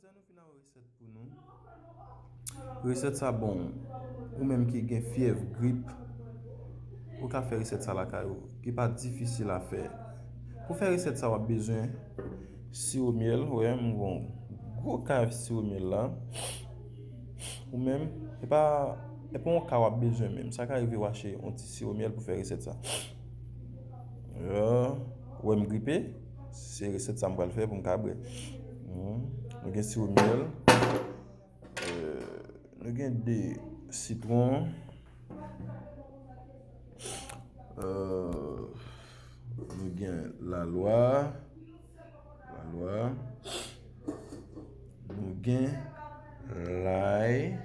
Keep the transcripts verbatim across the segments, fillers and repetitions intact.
Sa nou fin avè resèt pou nou. Resèt sa bon. Ou menm ki gen fyèv, grip, ou ka fè resèt sa lakay ou. Li pa difisil a fè. Pou fè resèt sa, w ap bezwen siwo myèl. Wè, m gon gwo kay siwo myèl la. Ou menm, e pa, e pa yon kay w ap bezwen menm. Sa ka rive w achte yon ti siwo myèl pou fè resèt sa. Wè, m gripe. Se resèt sa m pral fè pou m ka bwè. Hmm. Nou gen siwo myèl. Euh, nou gen de sitwon. Euh, nou gen lalwa. Lalwa. Nou gen lay.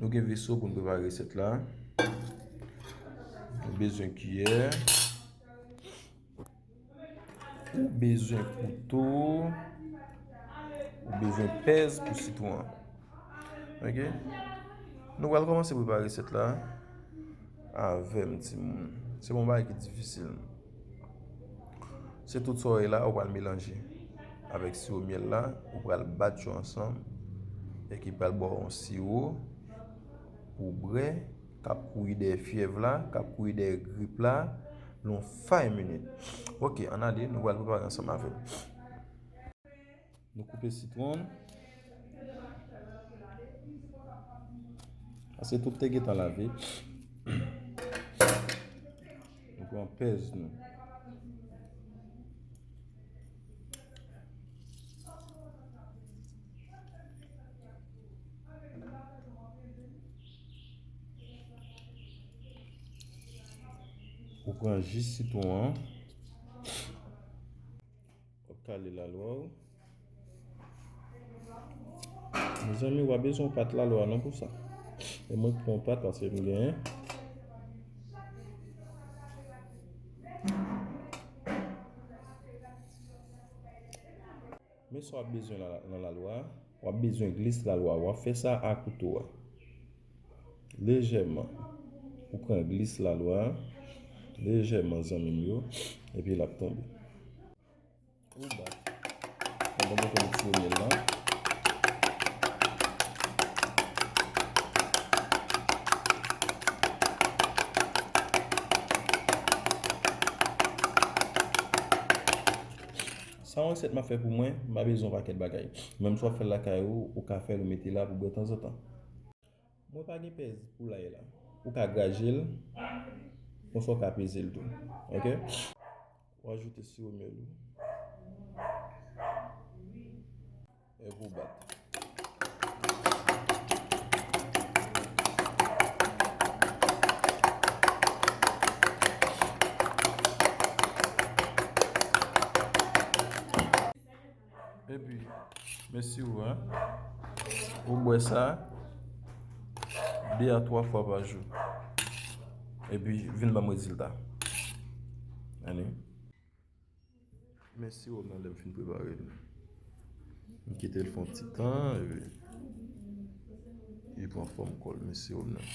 Nou gen veso pou n prepare resèt la. Nou bezwen kiyè. Ou bezwen kouto. Ou bezwen pèz pou sitwon an. Ok? Nou pral kòmanse prepare resèt la avè m, timoun. Se pa yon bagay ki difisil. Se tout sa w wè la, ou pral melanje avèk siwo myèl la, ou pral bat yo ansanm, e ki pral ba w yon siwo pou bwè, k ap kouri dèyè fyèv la, k ap kouri dèyè grip la, nan yon five minutes. Ok, ann ale, nou pral prepare ansanm avè l. Nou koupe sitwon. Paske tout te gentan lave. Nou pran pèz nou. Ou pran ji sitwon an. W ap kale lalwa w. Mezanmi, w pa bezwen yon pat lalwa non pou sa. E mwen k pran yon pat paske m genyen. Men sa w ap bezwen la, nan lalwa a, w ap bezwen glis lalwa. W ap fè sa a kouto a. Lejèman. Ou pran glis lalwa a, lejèman, zanmi m yo, epi l ap tonbe. Ou bat. Pandan w konn tire myèl lan. Sa yon resèt m ap fè pou mwen, m pa bezwen yon pakèt bagay. Menm si w ap fè l lakay ou, ou ka fè l, ou mete la pou bwè tanzantan. Mwen pa gen pèz pou lay la. Ou ka graje l, konsa w ka peze l tou. Ok? W ajoute siwo myèl ou. Epi w bat. Epi, men siwo a, ou bwè sa de a twa fwa pa jou. Epi, vin ban m rezilta. Ann. Men siwo m nan lè m fin prepare l. M kite l fè yon ti tan, epi li pran fòm kò l, men siwo m nan.